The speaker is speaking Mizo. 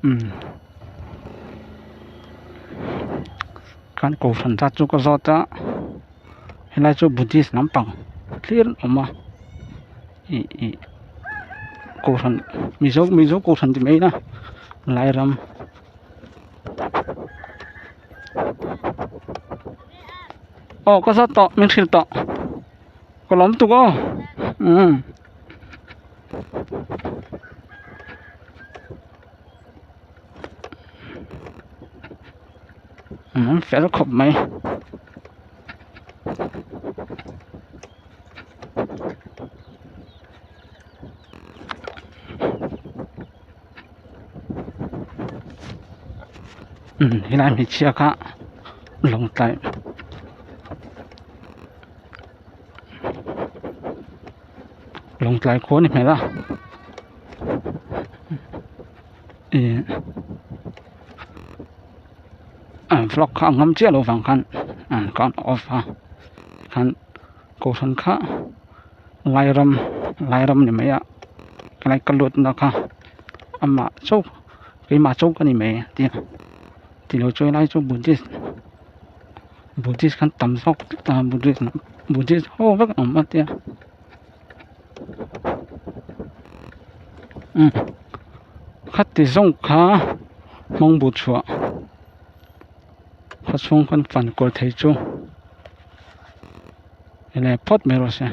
Umm kan kohhran zat chu ka zawt a helai chu buddhist lampang thlir an awm a ih ih kohhran mizo mizo kohhran ti mai ila lairam. Aw ka zawt tawh min hrilh tawh ka lawm tuk aw umm. An fel khawp mai. Umm helai hmeichhia kha lawngtlai lawngtlai khua a ni hmel a ih an vlog kha a ngam chiah loh vang khan an khan off a khan kohhran kha Lairam Lairam ni mai a helai ka lut na kha amah chauh keimah chauh ka ni mai a tia tilo chu helai chu buddhist buddhist khan tam zawk ta buddhist buddhist ho vek a awm a tia umm khati zawng kha hmawng bu chhuah khaw chhung khan fan kual thei chu. Ele phawt mai rawh se.